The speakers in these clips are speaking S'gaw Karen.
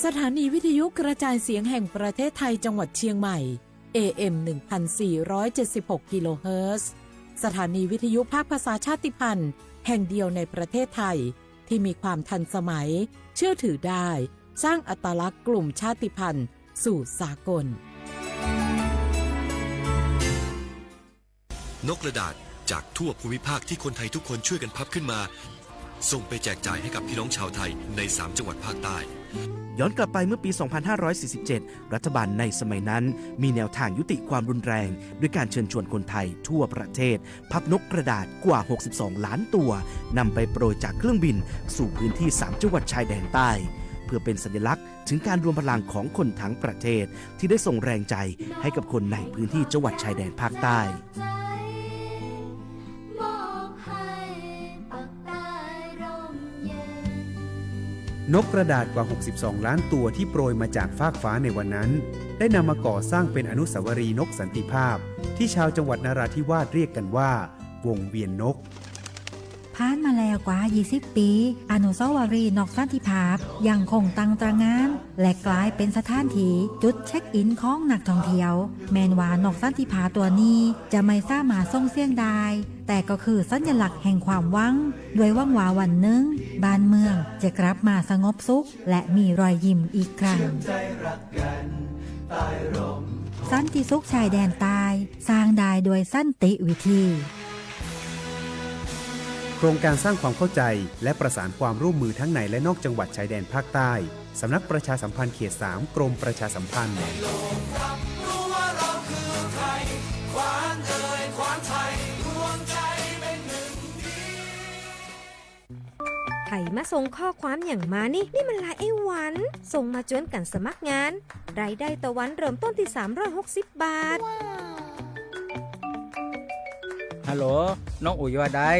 สถานีวิทยุกระจายเสียงแห่งประเทศไทยจังหวัดเชียงใหม่ เอ เอ็ม หนึ่งพันสี่ร้อยเจ็ดสิบหก กิโลเฮิรตซ์ สถานีวิทยุภาคภาษาชาติพันธุ์แห่งเดียวในประเทศไทย ที่มีความทันสมัย เชื่อถือได้ สร้างอัตลักษณ์กลุ่มชาติพันธุ์สู่สากล นกกระดาษจากทั่วภูมิภาคที่คนไทยทุกคนช่วยกันพับขึ้นมา ส่งไปแจกจ่ายให้กับพี่น้องชาวไทยในสามจังหวัดภาคใต้ ย้อนกลับไปเมื่อปี สองพันห้าร้อยสี่สิบเจ็ด รัฐบาลในสมัยนั้นมีแนวทางยุติความรุนแรง ด้วยการเชิญชวนคนไทยทั่วประเทศ พับนกกระดาษกว่า หกสิบสอง ล้านตัว นำไปโปรยจากเครื่องบินสู่พื้นที่สามจังหวัดชายแดนใต้ เพื่อเป็นสัญลักษณ์ถึงการรวมพลังของคนทั้งประเทศ ที่ได้ส่งแรงใจให้กับคนในพื้นที่จังหวัดชายแดนภาคใต้ นกกระดาษกว่า หกสิบสอง ล้านตัวที่โปรยมาจากฟากฟ้าในวันนั้น ได้นำมาก่อสร้างเป็นอนุสาวรีย์นกสันติภาพ ที่ชาวจังหวัดนราธิวาสเรียกกันว่า วงเวียนนก ผ่านมาแล้วกว่า ยี่สิบ ปี อนุสาวรีย์นกสันติภาพยังคงตั้งตระหง่าน และกลายเป็นสถานที่จุดเช็คอินของนักท่องเที่ยว แม้นว่านกสันติภาพตัวนี้จะไม่สามารถส่งเสียงได้ แต่ก็คือสัญลักษณ์แห่งความหวัง ด้วยหวังว่าวันหนึ่งบ้านเมืองจะกลับมาสงบสุข และมีรอยยิ้มอีกครั้ง สันติสุขชายแดนใต้ สร้างได้ด้วยสันติวิธี โครงการสร้างความเข้าใจและประสานความร่วมมือทั้งในและนอกจังหวัดชายแดนภาคใต้ สำนักประชาสัมพันธ์เขต สาม กรมประชาสัมพันธ์ ใผมาส่งข้อความอย่างมานี่ นี่มันไลน์ไอ้หวัน ส่งมาจวนกันสมัครงาน รายได้ต่อวันเริ่มต้นที่ สามร้อยหกสิบ บาท ฮัลโหล น้องอุ๋ยว่าได้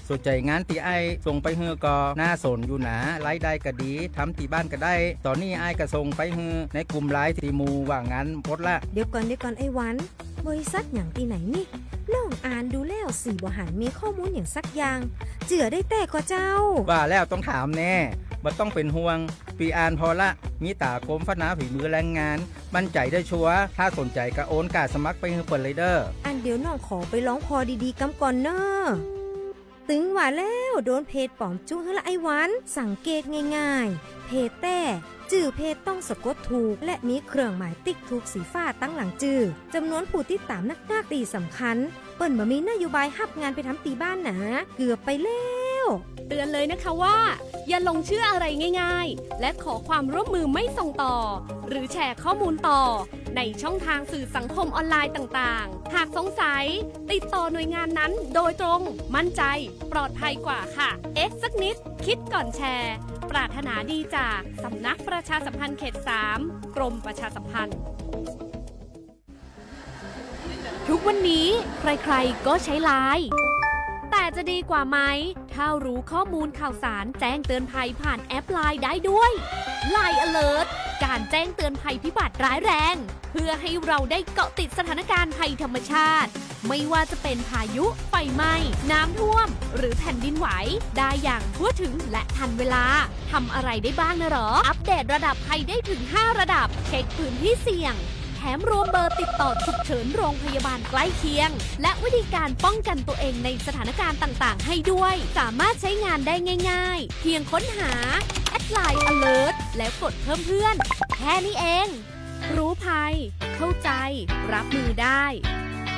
สนใจงานตี้อ้ายส่งไปหื้อก็น่าสนอยู่นะ รายได้ก็ดี ทำตี้บ้านก็ได้ ตอนนี้อ้ายก็ส่งไปหื้อในกลุ่มไลน์ตี้หมู่ว่างงานหมดละ เดี๋ยวก่อน เดี๋ยวก่อนไอ้หวัน บริษัทหยังตี้ไหนนี่ น้องอ่านดูแล้วสีบ่หันมีข้อมูลหยังสักอย่าง เจื้อได้แต๊ก่อเจ้า ว่าแล้วต้องถามแน่ บ่ต้องเป็นห่วง ปีอ่านพอละ มีต๋ากรมพัฒนาฝีมือแรงงาน มั่นใจได้ชัวร์ ถ้าสนใจก็โอนการสมัครไปหื้อเปิ้นเลยเด้อ อันเดี๋ยวน้องขอไปลองผ่อดีๆกำก่อนเน้อ ตึงว่าแล้วโดนเพจป๋อมจุ๊หื้อละไอ้หวัน สังเกตง่ายๆ เพจแต๊ จื้อเพจต้องสะกดถูก และมีเครื่องหมายติ๊กถูกสีฟ้าตังหลังจื้อ จำนวนผู้ติดต๋ามนักๆ ตี้สำคัญ เปิ้นบ่มีนโยบายฮับงานไปทำตี้บ้านหนา เกือบไปแล้ว เตือนเลยนะคะว่า อย่าหลงเชื่ออะไรง่ายๆ และขอความร่วมมือไม่ส่งต่อ หรือแชร์ข้อมูลต่อ ในช่องทางสื่อสังคมออนไลน์ต่างๆ หากสงสัย ติดต่อหน่วยงานนั้นโดยตรง มั่นใจ ปลอดภัยกว่าค่ะ เอ๊ะสักนิด คิดก่อนแชร์ ปรารถนาดีจากสำนักประชาสัมพันธ์เขต สาม กรมประชาสัมพันธ์ ทุกวันนี้ใครๆก็ใช้ไลน์ แต่จะดีกว่าไหม ถ้ารู้ข้อมูลข่าวสารแจ้งเตือนภัยผ่านแอปไลน์ได้ด้วย ไลน์ Alert การแจ้งเตือนภัยพิบัติร้ายแรง เพื่อให้เราได้เกาะติดสถานการณ์ภัยธรรมชาติ ไม่ว่าจะเป็นพายุ ไฟไหม้ น้ำท่วม หรือแผ่นดินไหว ได้อย่างทั่วถึงและทันเวลา ทำอะไรได้บ้างนะหรอ อัปเดตระดับภัยได้ถึง ห้า ระดับ เช็คพื้นที่เสี่ยง แถมรวมเบอร์ติดต่อฉุกเฉินโรงพยาบาลใกล้เคียง และวิธีการป้องกันตัวเองในสถานการณ์ต่างๆ ให้ด้วย สามารถใช้งานได้ง่ายๆ เพียงค้นหา แอดไลน์ Alert แล้วกดเพิ่มเพื่อน แค่นี้เอง รู้ภัย เข้าใจ รับมือได้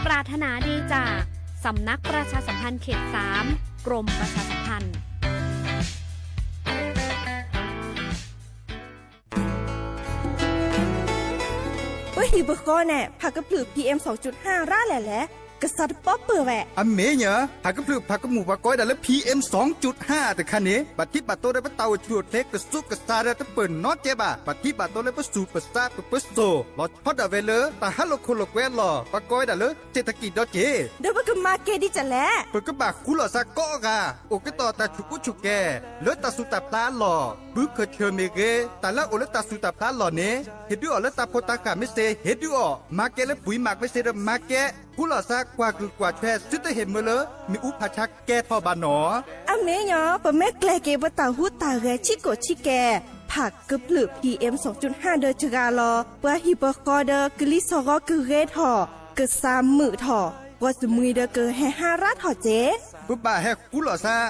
ปรารถนาดีจาก สำนักประชาสัมพันธ์เขต สาม กรมประชาสัมพันธ์ ပဟံၣ်ပဃီန့ၣ် ဖးကဖျုး PM สองจุดห้า ရၣ်လဲၣ်လဲၣ် ကစးတပီၢ်ပၢၢ်ဝဲ အမ့ၢ်ညီ ဟးကဖျုးဖးကမူၣ်ပှၤကိးဝဲဒၣ်လၢ PM สองจุดห้า တခါန့ၣ် ဘၣ်ထံၣ်ဘၣ်တိၢ်ဒီးပတၢ်အိၣ်ဆူၣ်အိၣ်ချ့ ကစူၣ်ကစၢ်ဒီးတပၢၢ်နီတကဲဘၣ် ဘၣ်ထံၣ်ဘၣ်တိၢ်လၢပစူၣ်ပစၢ်ပပၢစိၣ် လီၤဆီဒၣ်ဝဲလၢ တၢ်ဟးလိာ်ခိၣ်လိာ်ကွဲအလီၢ် ပှၤကိးဝဲဒၣ်လၢ เศรษฐกิจ ဒီးက့ၤ ဒီးပကမၤကဲဒ်လဲၣ် ပကဘၣ်ဃူလိာ်သးကိးဂၤ အိၣ်က့ၤဒီးတၢ်ဆူၣ်ကူဆူၣ်ကဲၤ လၢတၢ်သူၣ်တၢ်ဖျးအလီၢ် ဘုခၢၣ်ဆၢၣ်မ့ၢ်ဂ့ၤ တၢ်လၢအအိၣ်လၢတၢ်သူၣ်တၢ်ဖျးအလီၢ်န့ၣ် ဟ့ၣ်ဒုးအီၤလၢတၢ်ဖိတၢ်ဃၢ်မ့ၢ်စ့ၢ် ဟ့ၣ်ဒုးအီၤ မၤကဲလၢပှံၤမးမ့ၢ်စ့ၢ်ဒီးမၤကဲ ဃူလိာ်သးကွၢ်ကုၢ်ကွၢ်ထွဲ သုတဟ့ၣ်မၢလၢ မ့ၣ်အူဖးဆါကဲထီၣ်ဘၣ်နီၤ အမ့ၢ်ညီ ပမ့ၢ်ကျဲၤက့ၤပတၢ်ဟူးတၢ်ဂဲၤဆံးကိာ်ဆံးကဲၤ ဟးကဖျၢၣ် PM စီၤကၠူၣ်ဟၣ်ဒီးစှၤလီၤ ပှၤဟံၣ်ပှၤဃီဒီးကလံၤစိးကီကဂဲၤထီၣ် ကသးမုာ်ထီၣ် ပှၤသမှံဒီးကဟဲဟးရၣ်ထီၣ်ကဲ ပဘၣ်ဟဲဃူလိာ်သး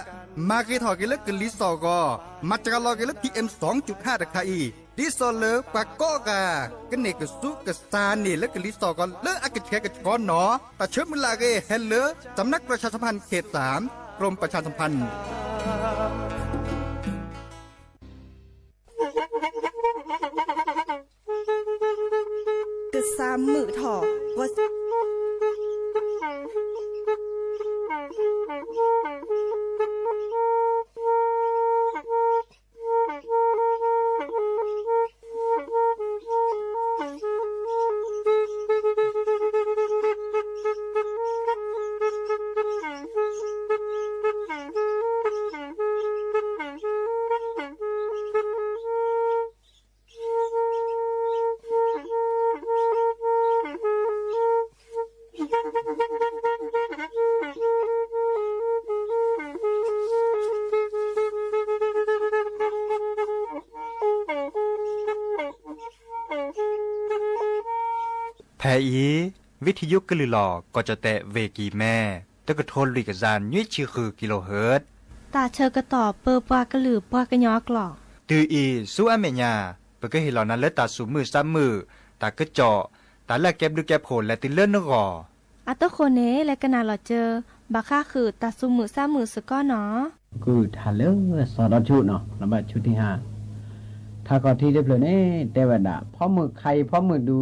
မၤဂ့ၤထီၣ်က့ၤလၢကလံၤစိးကီ မၤစှၤလီၤက့ၤလၢ PM စီၤကၠူၣ်ဟၣ်တခါအံၤ ဒ်သိးလၢပှၤကိးဂၤ ကန့ၢ်ကစူးကသးန့ၢ်လၢကလံၤစိးကီလၢအကဆှဲကဆှီနီၤ တၢ်ဆၢမုၢ်လၢ်အဂ့ၢ် ဟဲလၢ สำนักประชาสัมพันธ์เขตสาม กรมประชาสัมพันธ์ ကသးမုာ်ထီၣ် ဖဲအံၤ ဝံထံယိကလုၢ်လီၤ ကီၢ်ကၠီၣ်တဲၣ် ဝ့ၢ်ကံၢ်မဲ တကထိလွံၢ်ကယၤနွံဆံဃု kilohertz တၢ်ဆၢကတီၢ်ပၢပှၤကလုာ်ပှၤကညီအကျိာ် တုၤအံၤဆူအမဲာ်ညါ ပကဟ့ၣ်လီၤနၤလၢတၢ်သူၣ်မုာ်သးမုာ် တၢ်ကစီၣ် တၢ်လၢအကဲဘျုးကဲဖှိၣ်လဲၤတုၤလၢနဂီၢ် အတဃိန့ၣ် လဲၤကနၣ်လီၤစၢၤ ဘၣ်ဃးဃုာ်တၢ်သူၣ်မုာ်သးမုာ်စ့ၢ်ကီးနီၤ ကုၢ်ထါလၢစီၤဒီဆူၣ်နီၤ လၢဘၣ်ဆူၣ်ထံဟါ ထါခီၣ်ထံးတဖျၢၣ်န့ၣ် တဲဝဲဒၣ် ဖီမုၢ်ခါအံၤဖီမုၢ်ဒူ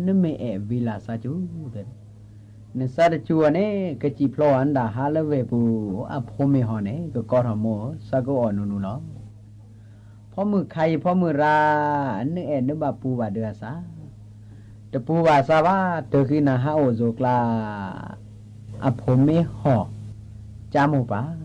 နမ့ၢ်အဲၣ်ဝံလၢ်သးစူၤ နသးတစူၤအီၤန့ၣ် ကစံၣ်ဖျိဝဲနဒၣ်ဟါလၢဝဲၢ်ပူၤ အဖိမ့ၢ်ဟီၣ်န့ၣ် ကကိးထီၣ်မိၢ် သးကအီၣ်နူနူလီၤ. ဖီမုၢ်ခါအံၤဖီမုၢ်ရၢ နအဲၣ်နဘၣ်ပူၤဘၣ်ဒုးအသး တပူၤဘၣ်သးဘၣ် တၢ်ဃံနၤဟးအိၣ်စိၤကျါ အဖိမ့ၢ်ဟီၣ် ကၠါမိၢ်ပၢ်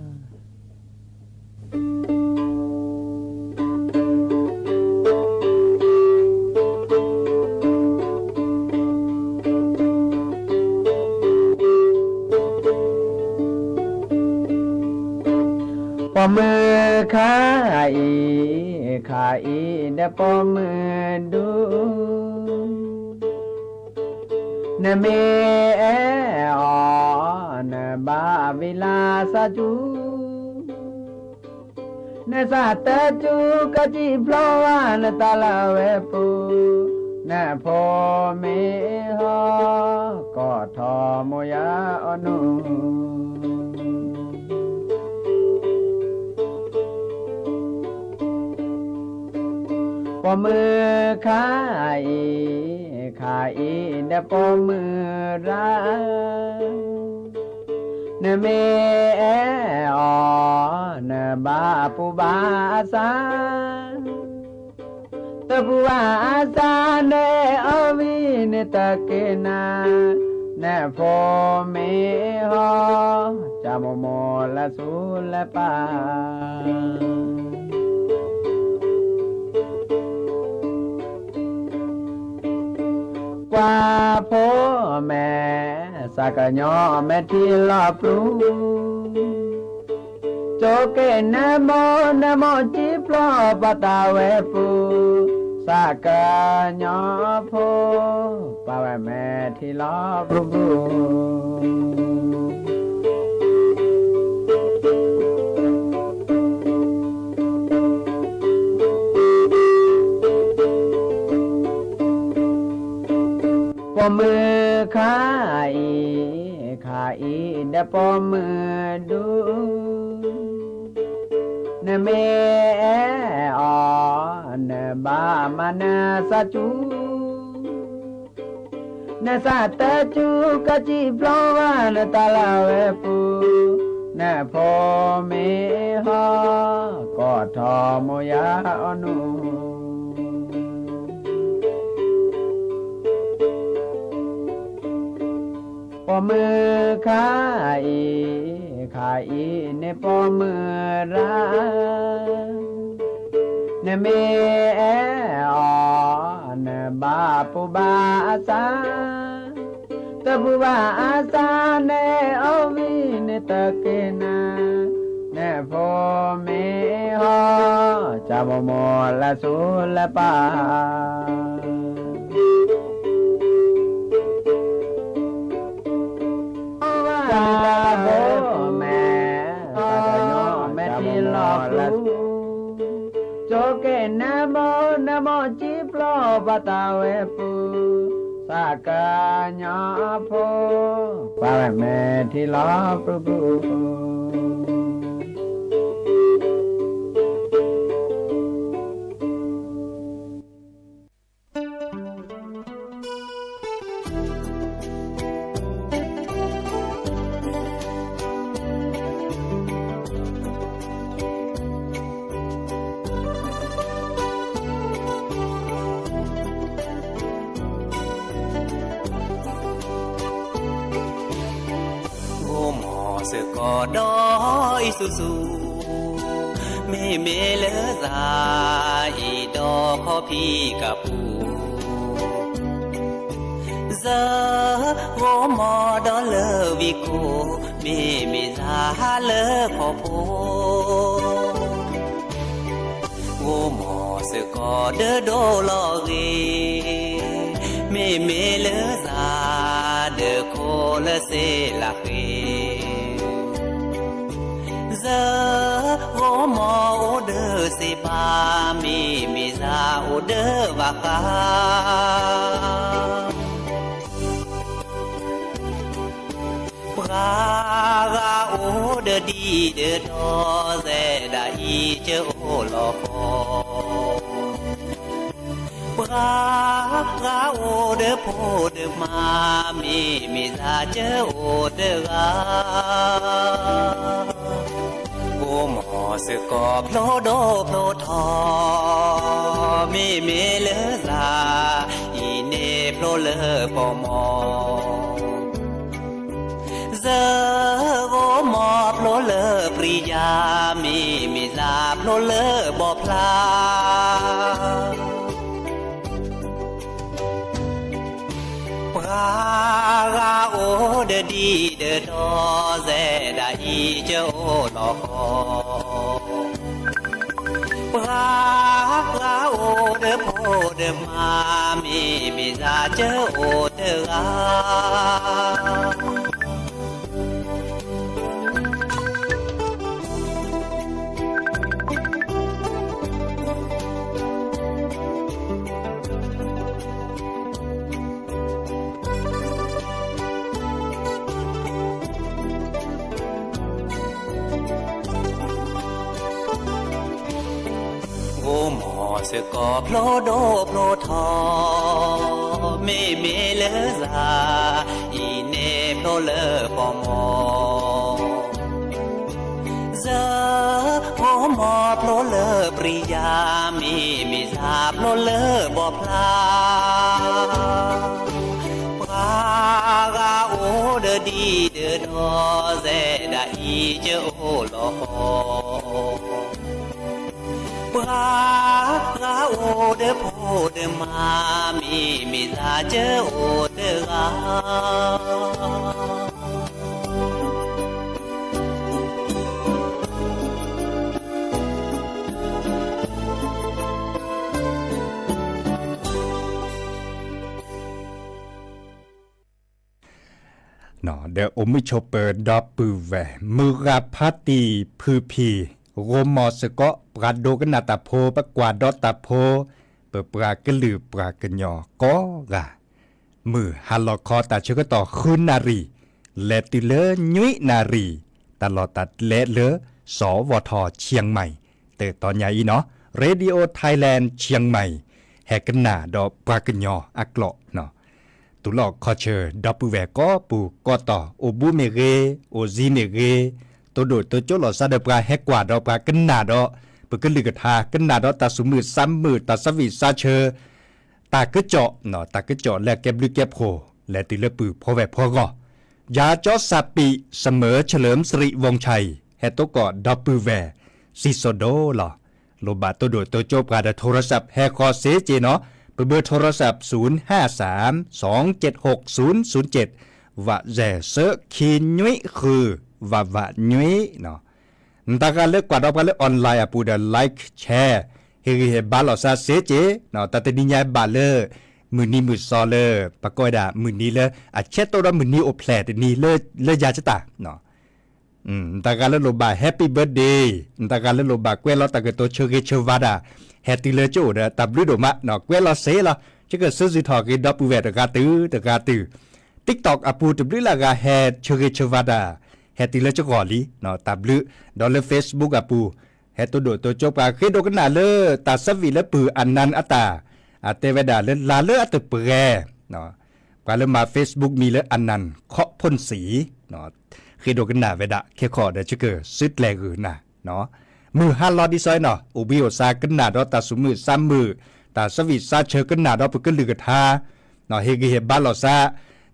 ဖီမုၢ်ခါအံၤ ခါအံၤဒီးဖီမုၢ်ဒူ နမ့ၢ်အဲၣ်အီၤ နဘၣ်ဝံလၢသးစူၤ နသးတစူၤကစံၣ်ဖျိဝဲနတၢ်လၢဝဲၢ်ပူၤ နဖိမ့ၢ်ဟီၣ် ကိးထီၣ်မိၢ်ယၤအီၣ်နူ ဖီမုၢ်ခါအံၤ ခါအံၤဒီးဖီမုၢ်ရၢ နမ့ၢ်အဲၣ်အီၤ နဘၣ်ပူၤဘၣ်အသး တပူၤဘၣ်အသး နအဲၣ်အီၤဝံန့ၣ်တက့ၢ်နၤ နဖိမ့ၢ်ဟီၣ် ကၠါမိၢ်မိၢ်လၢသူလၢပၢ် ကွၢ်ဖိမဲာ် သးကညီမဲာ်ထံလီၤပျူၤ ကၠိက့ၤနမိၢ် နမိၢ်စံၣ်ဖျိပှၤတၢ်ဝဲၢ်ပူၤ သးကညီဖိ ပာ်ဝဲမဲာ်ထံလီၤပျူၤပျူၤ ဖီမုၢ်ခါအံၤ ခါအံၤဒီးဖီမုၢ်ဒူ နမ့ၢ်အဲၣ်အီၤ နဘၣ်မၤနသးစူၤ နသးတစူၤကစံၣ်ဖျိဝဲနတၢ်လၢဝဲၢ်ပူၤ နဖိမ့ၢ်ဟီၣ် ကိးထီၣ်မိၢ်ယၤအီၣ်နူ ဖီမုၢ်ခါအံၤ ခါအံၤန့ၣ်ဖီမုၢ်ရၢ နမ့ၢ်အဲၣ်အီၤ နဘၣ်ပူၤဘၣ်အသး တပူၤဘၣ်အသး နအဲၣ်အီၤဝံန့ၣ်တက့ၢ်နၤ နဖိမ့ၢ်ဟီၣ် ကၠါ မိၢ်မိၢ်လၢဆူလၢပၢ် တၢ်ဘိမဲာ် တၢ်ကညီမဲာ်ထံလီၤပျူၤ ကၠိက့ၤနၢမူ နၢမူကၠံပျီ ပှၤတၢ်ဝဲပူၤ သးကညီဖိ ပှၤဝဲမဲာ်ထံလီၤပျူၤပျူၤ ဂိၢ်မီၢ်စ့ၢ်ကီးဒီးအံၤဆူၣ်ဆူၣ်, မ့မ့ၢ်လၢသးအံၤဒီးခီဖံးကပူၤ, စၢဂိၢ်မီၢ်ဒီးလၢဝံၤကိၢ်, မ့မ့ၢ်သးလၢခီဖိ ဂိၢ်မီၢ်စ့ၢ်ကီးဒၢဒိၣ်လီၤဂ့ၤ, မ့မ့ၢ်လၢသးဒၢခိၣ်လၢစ့လးဃ့, စၢဂိၢ်မီၢ်အိၣ်ဒၢစ့ဘၣ်, မ့မ့ၢ်သးအိၣ်ဒၢဘၣ်ဃး ပှၤဂၤအိၣ်ဒီးဒံဒီးဒီသဲဒၣ်အံၤကၢအိၣ်လီၤဃီ, ပှၤဂၤအိၣ်ဒီးဖိဒီးမါ, မ့မ့ၢ်သးကၢအိၣ်တဂၤ, ဂိၢ်မီၢ်စ့ၢ်ကီးဖျိဒိၣ်ဖျိထီ, မ့မ့ၢ်လၢသးအံၤန့ၣ်ဖျိလၢပီၢ်မီၢ် စၢဂိၢ်မီၢ်ဖျိလၢပျံၤယၤ, မ့မ့ၢ်သးဖျိလၢဘီဖျါ, ပှၤဂၤအိၣ်ဒီးဒံဒီးဒီသဲဒၣ်အံၤကၢအိၣ်လီၤဃီ, ပှၤဂၤအိၣ်ဒီးဖိဒီးမါ, မ့မ့ၢ်သးကၢအိၣ်တဂၤ ဂိၢ်မီၢ်စ့ၢ်ကီးဖျိဒိၣ်ဖျိထီ, မ့မ့ၢ်လၢသးအံၤန့ၣ်ဖျိလၢပီၢ်မီၢ် စၢဂိၢ်မီၢ်ဖျိလၢပျံၤယၤ, မ့မ့ၢ်သးဖျိလၢဘီဖျါ, ပှၤဂၤအိၣ်ဒီးဒံဒီးဒီသဲဒၣ်အံၤကၢအိၣ်လီၤဃီ, ပှၤဂၤအိၣ်ဒီးဖိဒီးမါ, မ့မ့ၢ်သးကၢအိၣ်တဂၤ ဒီးအိၣ်မုာ်ဆိးပၢၤဒီပုၢ်ဝဲၢ် မုၢ်ဂၤဖါတံၢ်ဖုဖံ, ဂိၢ်မီၢ်စ့ၢ်ကီး ပှၤဒိကနၣ်တၢ်ဖိ ပကွၢ်ဒီးတၢ်ဖိ, ပပှၤကလုာ်ပှၤကညီကိးဂၤ, မုၢ်ဟါလီၤခီတၢ်ဆၢကတီၢ်ဃုနၣ်ရံၣ်, လဲၤတုၤလၢနွံနၣ်ရံၣ်, တၢ်လီၢ်တၢ်ကျဲလၢ စီၤဝီၤထီၣ် ချံၣ်မဲၣ်, တၢ်တီညါအံၤနီၤ Radio Thailand ချံၣ်မဲၣ်, ဟဲကနၣ်ဒီးပှၤကညီအကျိာ် တုၤလီၤခီဆၢ ဒီပုၢ်ဝဲၢ်ကိးပူၤကိးတီၤ အိၣ်ဘူးမ့ၢ်ဂ့ၤ, အိၣ်စံမ့ၢ်ဂ့ၤ, တိၢ်ဒိၣ်တိၢ်ကၠိလီၤစၢ်ဒီးပှၤဟဲကွၢ်ဒီးပှၤကနၣ်ဒီး ပကလုၢ်ကထါ ကနၣ်ဒီးတၢ်သူၣ်မုာ်သးမုာ် တၢ်သးဝံၣ်သးဆၢ တၢ်ကစီၣ်, တၢ်ကစီၣ်လၢအကဲဘျုးကဲဖှိၣ် လဲၤတုၤလၢပုၢ်ဖိဝဲၢ်ဖိအဂီၢ်, ယၤကၠီစၢ်ပံး စမၢၢ် เฉลิมสิริวงศ์ชัย ဟဲသကိးဒီပုၢ်ဝဲၢ် စံၣ်စိၤဒိၣ်လီၤ. လိၣ်ဘၣ်တိၢ်ဒိၣ်တိၢ်ကၠိပှၤဒီး โทรศัพท์ ဟဲဃီၤစ့ၢ်ကီးနီၤ, ပဘၢ โทรศัพท์ ศูนย์ห้าสามสองเจ็ดหกศูนย์ศูนย์เจ็ด ဝးစဲး သၢ ခံနွံဃု ဝးဝးနွံနီၤ. နတၢ်ဂၤလၢကွၢ်ဒီးပှၤလၢ online အပူၤဒီး like share ဟ့ၣ်ဂံၢ်ဟ့ၣ်ဘါလိာ်သးစ့က့, တၢ်တနံၤညါဘၣ်လၢ မုၢ်နံၤမုၢ်စီၤလၢ ပကိးဝဲဒၣ်မုၢ်နံၤလၢ အဆဲးတိၢ်ဒီးမုၢ်နံၤအိၣ်ဖျဲၣ်တနံၤလၢ လၢယၤကတၢ် နတၢ်ဂၤလၢလိၣ်ဘၣ် happy birthday, နတၢ်ဂၤလၢလိၣ်ဘၣ်ကွဲးလီၤတၢ်ကတိၤဆၢဂ့ၤဆၢဝါဒၣ်, ဟဲတုၤလၢကအိၣ်ဒီးတၢ်ဘျုးဒိၣ်မး, ကွဲးလီၤစ့လီၤ, ယကစၢ်စံးထီၣ်က့ၤဒီပုၢ်ဝဲၢ်တဂၤတုၤတဂၤတုၤ, TikTok အပူၤတဘျုးလၢ်ဂၤဟဲဆၢဂ့ၤဆၢဝါဒၣ်, ဟဲတုၤလၢကဂီၢ်လံ, တၢ်ဘျုး, ဒီးလၢ Facebook အပူၤ, ဟဲတိၢ်ဒိၣ်တိၢ်ကၠိပှၤဃ့ဒိကနၣ်လၢ တၢ်ဆၢဝံၣ်လၢပုၢ်အနၢၣ်အတၢ်, အတဲဝဲဒၣ်လၢလါလၢအတပှဲၤ ပှၤလၢမၤ Facebook မံၤလၢ အနၢၣ်ခီၣ်ဖူၣ်စံ ဃ့ဒိကနၣ်ဝဲဒၣ်ခဲခီဒီး ယကစၢ်စံးကျဲၤဂုာ်နၤ, မုၢ်ဟါလီၤဒ်သိးအံၤနီၤ အိၣ်ဘှံးအိၣ်သါကနၣ်ဒီးတၢ်သူၣ်မုာ်သးမုာ်, တၢ်ဆၢဝံၣ်သးဆၢကနၣ်ဒီးပကလုၢ်ကထါ, ဟ့ၣ်ဂံၢ်ဟ့ၣ်ဘါလိာ်သး,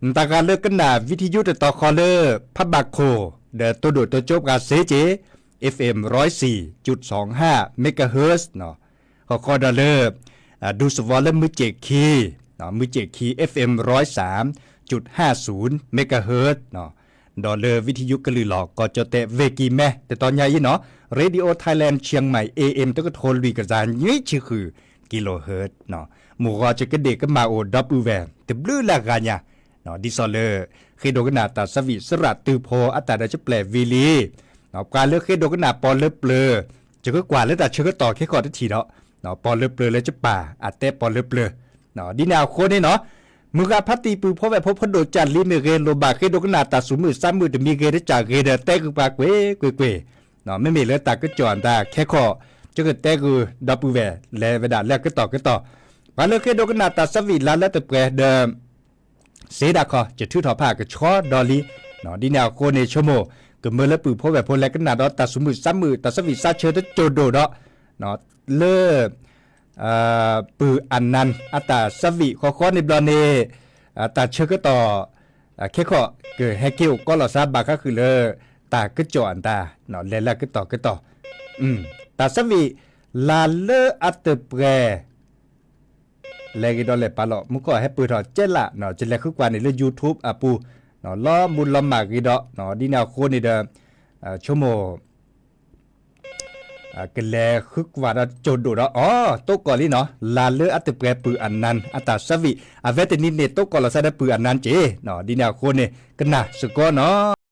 နတၢ်ဂၤလၢကနၣ် video တတီၤဃီလၢ ဖးဘၣ်ခိၣ်, ဒီးတိၢ်ဒိၣ်တိၢ်ကၠိပှၤစ့က့ၤ, FM ร้อยสี่จุดสองห้า megahertz နီၤ ဃီဃီဒီးလၢ ဒူသဝီလၢမုၢ်စ့ၣ်ခံ, မုၢ်စ့ၣ်ခံ FM ร้อยสามจุดห้าศูนย์ megahertz နီၤ, ဒီးလၢ วิทยุ ကလုာ်လီၤ ကီၢ်ကၠီၣ်တဲၣ် ဝ့ၢ်ကံၤမဲ တတီၤညါအံၤနီၤ, Radio Thailand Chiang Mai AM တကထိလွံၢ်ကယၤနွံဆံဃု kilohertz နီၤ, မုၢ်ဂီၤကကဒ့ၣ်ကမၣ်အိၣ်ဒီပုၢ်ဝဲၢ် တဘျုးလၢ်ဂၤညါ, ဒ်သိးလၢ ဃ့ဒိကနၣ်တၢ်ဆၢဝံၣ်စရၣ်တုၤဖိအတၢ်ဒီး ယပျဲၢ်ဝံၤလံ ပှၤလၢဃ့ဒိကနၣ်ပီၢ်လၢပျၢၤ, ယကကွၢ်လၢတၢ်ဆၢကတီၢ်ခဲခီတထံၣ်ဒီး, ပီၢ်လၢပျၢၤလၢယပၢ် အတဲပီၢ်လၢပျၢၤ, ဒ်န့ၣ်အဃိန့ၣ်နီၤ, မုၢ်ဂၤဖါတံၢ်ပုၢ်ဖိဝဲၢ်ဖိဖးဒိၣ်ကၢ်လံမ့ၢ်ဂ့ၤ လိၣ်ဘၣ်ဃ့ဒိကနၣ်တၢ်သူၣ်မုာ်သးမုာ်တမံၤဂ့ၤ တကၢ်ဂ့ၤဒီး တဲဂုာ်ပှၤကွ့ၢ်ကွ့ၢ်ကွ့ၢ်, မ့မ့ၢ်လၢတၢ်ကစီၣ်အတၢ်ခဲခီ, ယကတဲဂုာ်ဒီပုၢ်ဝဲၢ် လဲၤဝဲဒၣ်လၢအကတီၢ်ကတီၢ်, ပှၤလၢဃ့ဒိကနၣ်တၢ်ဆၢဝံၣ်လါလၢတပှဲၤဒီး စ့ဒၣ်ခီ ယထုးထီၣ်ဖးကဆှီဒီးလံ, ဒ်န့ၣ်အဃိန့ၣ် ဆိကမိၣ် ကမၢလၢပုၢ်ဖိဝဲၢ်ဖိလဲၤကနၣ်ဒီးတၢ်သူၣ်မုာ်သးမုာ် တၢ်ဆၢဝံၣ်သးဆၢတကၠိၢ်ဒိၣ်ဒီး, လၢ ပုၢ်အနၢၣ်အတၢ်ဆၢဝံၣ်ဃီဃီန့ၣ်ဘျီန့ၣ်, တၢ်ဆၢကတီၢ် ခဲခီ ကဟဲက့ၤအိၣ်ကီးလိာ်သးဘၣ်ဃးဃုာ်လၢ တၢ်ကစီၣ်အတၢ် လဲၤလၢကတီၢ်ကတီၢ်, တၢ်ဆၢဝံၣ် လါလၢအတပှဲၤ လဲၤဂ့ၤဒီးလဲၤပာ်လီၤ မူခိၣ်ဟဲပၢၢ်ထီၣ်ကဲလၢ်, ယလဲၤဃုကွၢ်န့ၣ်လၢ YouTube အပူၤ, လီၤမူလီၤမၢ်ဂ့ၤဒီး, ဒ်န့ၣ်အဃိန့ၣ်ဒီး, ဆိကမိၣ် ကလဲၤဃုကွၢ်ဒီးကၠိၢ်ဒိၣ်ဒီး, အိ တိကိၢ်လံနီၤ, လါလၢအတပှဲၤပုၢ်အနၢၣ်အတၢ်ဆၢဝံၣ်, အဝဲတနံၤန့ၣ် တိကိၢ်လိာ်သးဒီးပုၢ်အနၢၣ်က့ၤ, ဒ်န့ၣ်အဃိန့ၣ် ကနၣ်စ့ၢ်ကီးနီၤ.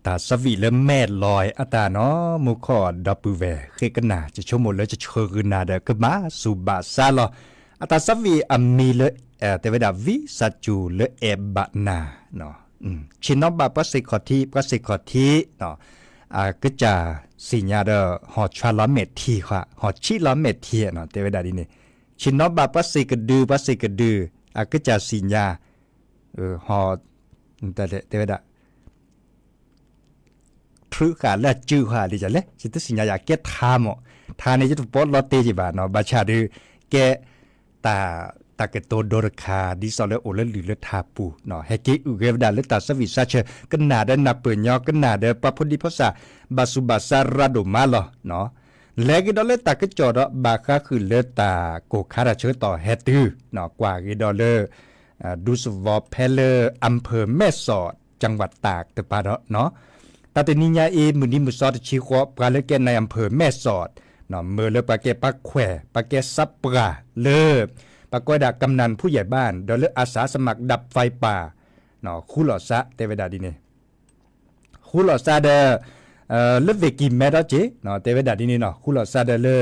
တၢ်သးဝံၣ်လၢမဲၢ်လီၤအတၢ်နီၤ မူခိၣ်ဒီပုၢ်ဝဲၢ် ဃ့ကနၣ် ယဆိကမိၣ်လၢယဆှၢဂုာ်နၤဒီး ကဘၣ်ဆူးဘၣ်ဆါလီၤ. အတၢ်သးဝံၣ်အမံၤလၢ တဲဝဲဒၣ် ဝံစၢ်စူၤလၢအဲၣ်ဘၣ်နၤ, ဆ့ၣ်နီၤဘၣ်ပှၤစ့ၢ်ခီၣ်ထံး ပှၤစ့ၢ်ခီၣ်ထံး အကစၢ်စံၣ်ညါဒီး ဟီၣ်ဆွါလီၤမဲာ်ထံဃီ ဟီၣ်ဆံးလီၤမဲာ်ထံနီၤ တဲဝဲဒၣ်ဒ်န့ၣ်, ဆ့ၣ်နီၤဘၣ်ပှၤစ့ၢ်ကဒု ပှၤစ့ၢ်ကဒု အကစၢ်စံၣ်ညါ ဟီၣ် တဲဝဲဒၣ် ထြူဃာ်လၢအစုဃာ်ဒ်လဲၣ် ယတသ့ၣ်ညါယၤ ကဲထါမး, ထါန့ၣ် ယတပီးလီၤတ့ၢ်က့ၤဘၣ်နီၤ ဘၣ်ဆၣ်ဒုး ကဲ တၢ် တၢ်ကတိၤဒိတခါ ဒ်သိးလၢအိၣ်လၢလုၢ်လၢထါပူၤနီၤ ဟဲက့ၤအုၣ်ဂဲၤဝဲဒၣ်လၢတၢ်သးဝံၣ်စးဆၢ ကနၣ်ဒီးနၢ်ပၢၢ်ညီ ကနၣ်ဒီးပှၤဖိဒံဖိသၣ် ဘၣ်ဆူးဘၣ်ဆါရၤဒိၣ်မးလီၤနီၤ. လဲၤက့ၤဒီးလၢတၢ်ကစီၣ်ဒီး ဘၣ်ဃးဃုာ်လၢတၢ်ကိၢ်ခါတၢ်ဆၢကတီၢ်ဟဲတုၤနီၤ ကွၢ်က့ၤဒီးလၢ ဒူသဝီဖဲလၢ อำเภอแม่สอด จังหวัดตากတပၤဒီးနီၤ တၢ်တနံၤညါအံၤ မုၢ်နံၤမုၢ်သီတဆံဃီ ပှၤလၢကဲ นายอำเภอแม่สอด မၢလၢပှၤကဲပှၤခွဲး ပှၤကဲစးပှၢ်လၢ ပှၤကိးဝဲဒၣ် กำนันผู้ใหญ่บ้าน ဒီးလၢ อาสาสมัครดับไฟป่า ဃူလိာ်စါ တဲဝဲဒၣ်ဒ်န့ၣ် ဃူလိာ်စါဒီး လၢ เวที မဲဒီးက့ၤ တဲဝဲဒၣ်ဒ်န့ၣ်နီၤ ဃူလိာ်စါဒီးလၢ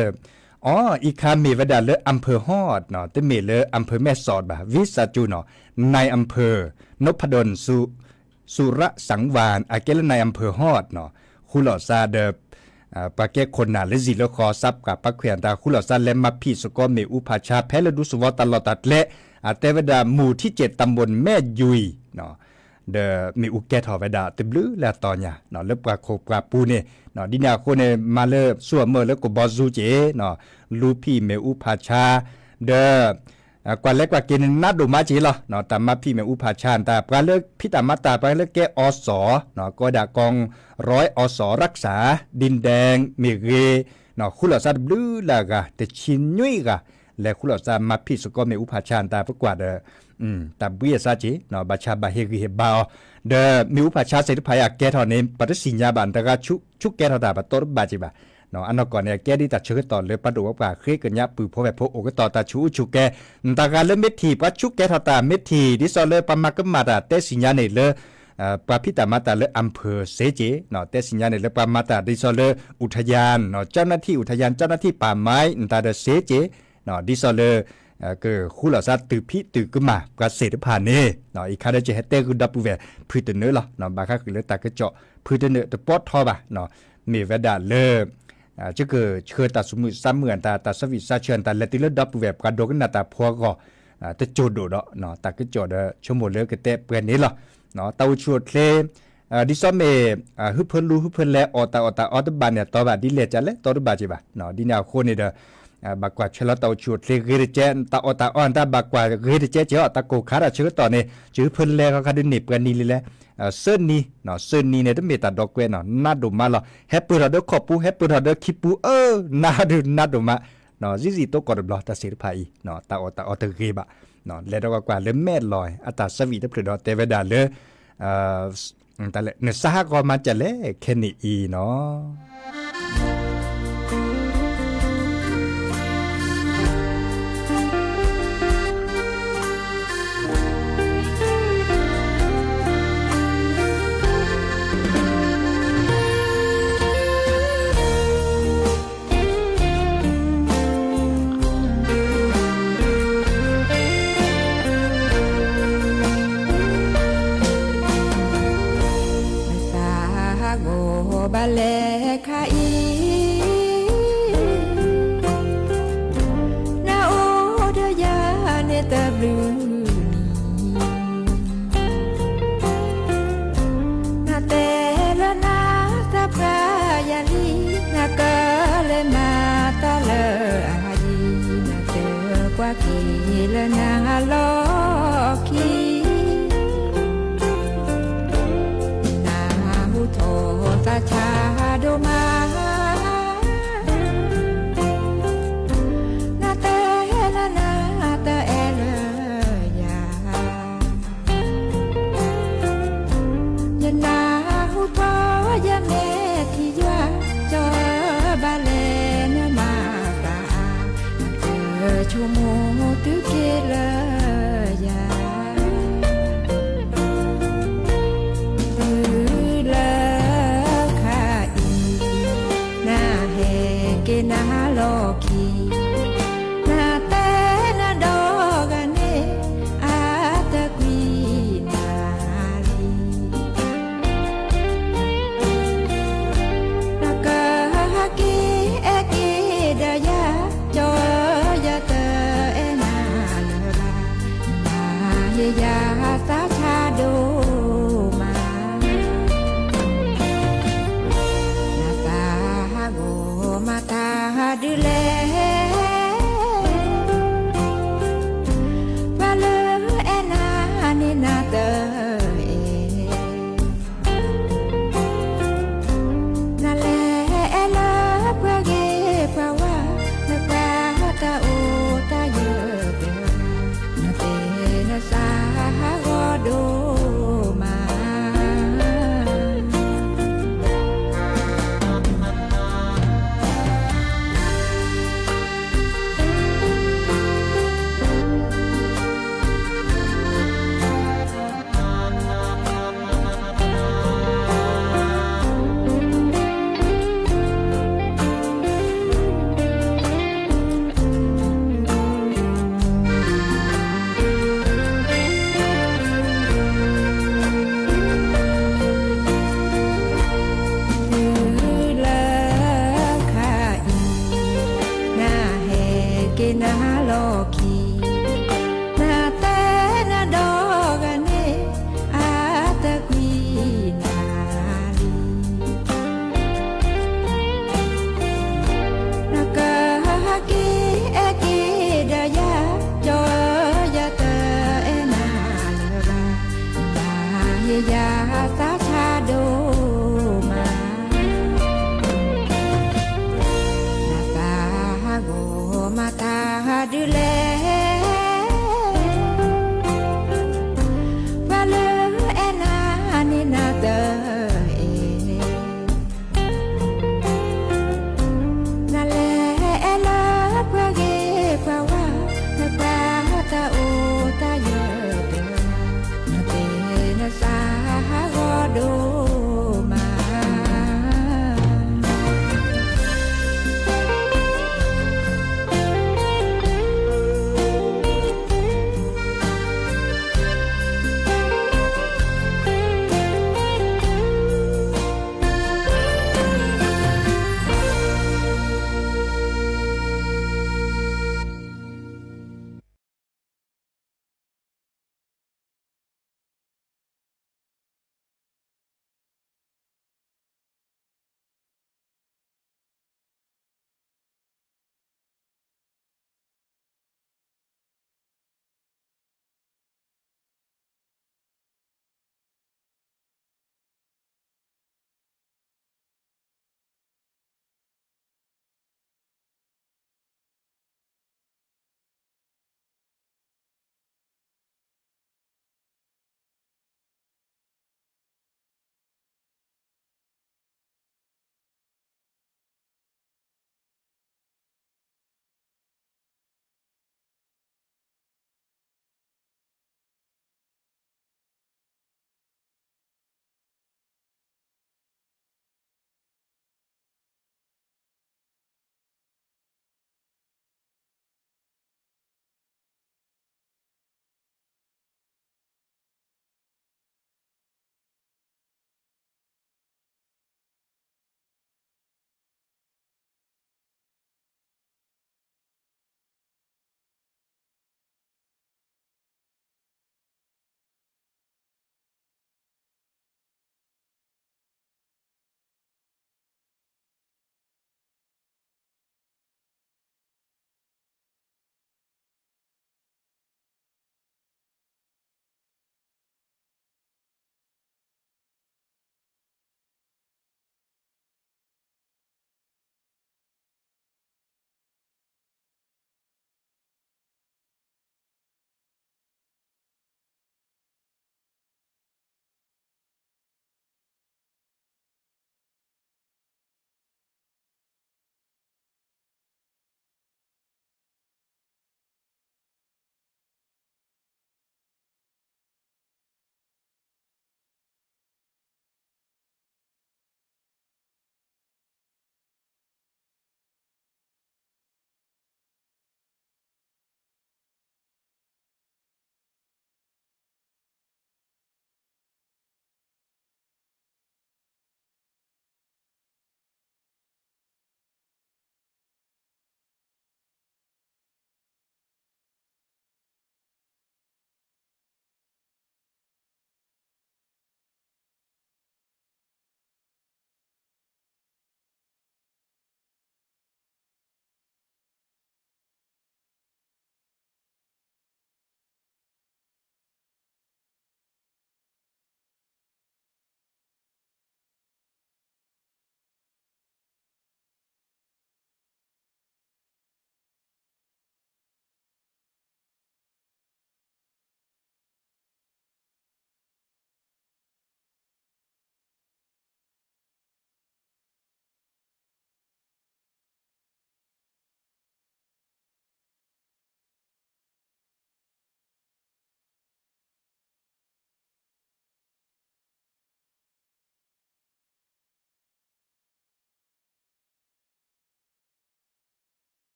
အီ အံၤခါမ့ၢ်ဝဲဒၣ်လၢ อำเภอฮอด တမ့ၢ်လၢ อำเภอแม่สอด ဘၣ် ဝံစၢ်စူၤနီၤ นายอำเภอ นพดล สุ สุระสังวาล အကဲလၢ นายอำเภอฮอด နီၤ ဃူလိာ်စါဒီး ပှၤကဲခိၣ်နၢ်လၢစံၣ်လၢဃီ စးပှၢ်ပှၤခွဲးအတၢ် ဃူလိာ်စါလဲၤမၤဖံးစ့ၢ်ကီး မ့ၣ်အူဖးဆါ ဖဲလၢဒူသဝီတၢ်လီၢ်တၢ်ကျဲ အတဲဝဲဒၣ် หมู่ที่เจ็ด ตำบลแม่ยุย ဒီးမ့ၣ်အူကဲထီၣ်ဝဲဒၣ်တဘျုးလၢအတီၤညါ လၢပှၤခိၣ်ပှၤပူၤန့ၣ် ဒ်န့ၣ်အဃိန့ၣ် မၤလၢဆူအမၢၢ်လၢကဘီယူၤက့ၤ လူၤဖံးမ့ၣ်အူဖးဆါ ဒီး ကွၢ်လဲၤကွၢ်က့ၤန့ၣ် နးဒိၣ်မးက့ၤလီၤ တၢ်မၤဖံးမ့ၣ်အူဖးဆါတၢ် ပှၤလၢဖံးတၢ်မၤတၢ် ပှၤလၢကဲအီစီၣ် ကိးဝဲဒၣ် กองร้อย อส รักษาดินแดน မ့ၢ်ဂ့ၤ ဃူလိာ်စါတဘျုးလၢအဂၤ တဆံနွံဂၤ လဲၤဃူလိာ်စါမၤဖံးစ့ၢ်ကီးမ့ၣ်အူဖးဆါတၢ် ပကွၢ်ဒီး တၢ်ဘှံးအသးက့ၤ ဘၣ်ဆၣ်ဘၣ်ဟ့ၣ်ဂံၢ်ဟ့ၣ်ဘါအီၤ ဒီးမ့ၣ်အူဖးဆါသ့ၣ်တဖၣ်အံၤအကဲထီၣ်န့ၣ် ပတသ့ၣ်ညါဘၣ် နတဂၤဆူၣ်ကဲထီၣ်တၢ် ပတီတဘၣ်က့ၤဘၣ် အနီၢ်ကီၢ်န့ၣ် အကဲဒ်တၢ်ဆၢကတီၢ်လၢပှၤဒိၣ်ပှၤပှၢ်ဃ့ကညးပုၢ်ဖိဝဲၢ်ဖိအိၣ်ကတီၢ်တၢ်ဆူၣ်အူဆူၣ်ကဲ နတၢ်ဂၤလၢမ့ၢ်ထံၣ် ပှၤဆူၣ်ကဲထီၣ်တၢ်မ့ၢ်ထံၣ် ဒ်သိးလၢပှၤမၤကမၣ်တၢ်တဲသ့ၣ်ညါန့ၣ်လၢ ပှၤဖံးတၢ်မၤတၢ်လၢ อำเภอ စ့က့ၤ တဲသ့ၣ်ညါန့ၣ်လၢပှၤမၤတၢ်ဒ်သိးလၢ อุทยาน เจ้าหน้าที่อุทยาน เจ้าหน้าที่ป่าไม้ နတၢ်ဒီးစ့က့ၤ ဒ်သိးလၢ ကဃူလိာ်စါတုၤဖံးတုၤကမၣ်ပှၤသ့ၣ်တဖၣ်န့ၣ် အံၤခါဒီးကဟဲတဲဂုာ်ဒီပုၢ်ဝဲၢ်ဖုၣ်တနၢၤလီၤ ဘၣ်ဃးဃုာ်လၢတၢ်ကစီၣ်ဖုၣ်တနၢၤတပီထီဘၣ် မ့ၢ်ဝဲဒၣ်လၢ ကကဆှၢတၢ်သူၣ်မုာ်သးမုာ်အတၢ် တၢ်သးဝံၣ်စးဆၢအတၢ် လဲၤတုၤလၢဒီပုၢ်ဝဲၢ်ပှၤဒိကနၣ်တၢ်ဖိအဂီၢ် တစိၢ်ဒိၣ်ဒီး တၢ်ကစီၣ်ဒီးဆိကမိၣ်လၢကတဲပှဲၤန့ၣ်လီၤ. တၢ်အိၣ်ဆူၣ်အိၣ်ချ့ ဒ်သိးမ့ၢ် ဟုဖၢလူဟုဖၢလဲၤအီၣ်တၢ်အီၣ်တၢ်အီတဘၣ်န့ၣ် အတီဘၣ်ဒ်လဲၣ်ကလဲၣ် တီတဘၣ်က့ၤဘၣ်. ဒ်န့ၣ်အဃိန့ၣ်ဒီး ဘၣ်ကွၢ်ထွဲလီၤတၢ်အိၣ်ဆူၣ်အိၣ်ချ့ဂ့ၤတကဲ တၢ်အီၣ်တၢ်အီတၢ်ဘၣ်ကွၢ်ဂ့ၤတကဲက့ၤအီၤ တၢ်ကိၢ်ခါတၢ်ဆၢကတီၢ်န့ၣ် ယဟုဖၢလဲၤဃီခါဒုးန့ၢ်ပှဲၤနံၤလံလဲၣ် သၢနံၤ သၢနံၤန့ၣ် တမ့ၢ်တၢ်ဒီကွဲးနီၤ နးဒိၣ်မးလီၤ. ဟဲပၢၢ်ထီၣ်ဒီးခီၣ်ပူၤ ဟဲပၢၢ်ထီၣ်ဒီးခံပူၤ အၢ နးဒိၣ်နးဒိၣ်မး စံးစံးသိကီၢ်တဘျီ တၢ်သ့ၣ်တဖၣ်အံၤ တၢ်အီၣ်တၢ်အီတဂ့ၤဘၣ်. လဲၤဒီးကွၢ်ကွၢ်လၢမဲၢ်လီၤ အတၢ်သးဝံၣ်တဖျၢၣ်ဒီးတဲဝဲဒၣ်လၢ နစါဟးဂီၤမၤစၢၤလဲၣ် ခဲနံၣ်အံၤနီၤ. နသးဟးဂီၤဘၣ်လဲၣ်ခါအံၤ နအိၣ်ဒီးယၤန့ၣ်တဘျုးနံၤ နတဲလၢနသးပှၢ်ယၤလံ နကလဲၤမၤတၢ်လၢအဟးယံၤ နတဲကွၢ်က့ၤလၢနလီၢ်ခံ နဟူထီၣ်သးဆါဒိၣ်မး နတဲလၢနတအဲၣ်လၢယၤ ယနၢ်ဟူထီၣ်ယမဲာ်ထံယွၤ ကၠီဘၣ်လဲၣ်နမၤသး နဆိကမိၣ်တုၤက့ၤလၢယၤ တုၤလၢ က့ၤနၤလီၢ်ခံ, နတဲနဒီဂၤန့ၣ် အတကွံနၤလံ. နကဟးက့ၤအဲၣ်က့ၤဒီးယၤ, ကၠီယၤတအဲၣ်နၤလၢၤဘၣ်, နမၤဟ့ၣ်ယၤသးဆါဒိၣ်မး. နသးဟးဂီၤမၤတၢ်ဒ်လဲၣ်, ပှၤလၢအဲၣ်နၤန့ၣ်နၤတအဲၣ်, နလဲၤအဲၣ်လၢပှၤဂ့ၤပှၤဝါ, နပှၤတၢ်အိၣ်တၢ်ယၢၤတဂၤ, နသ့နသးဟးဂီၤဒိၣ်မး.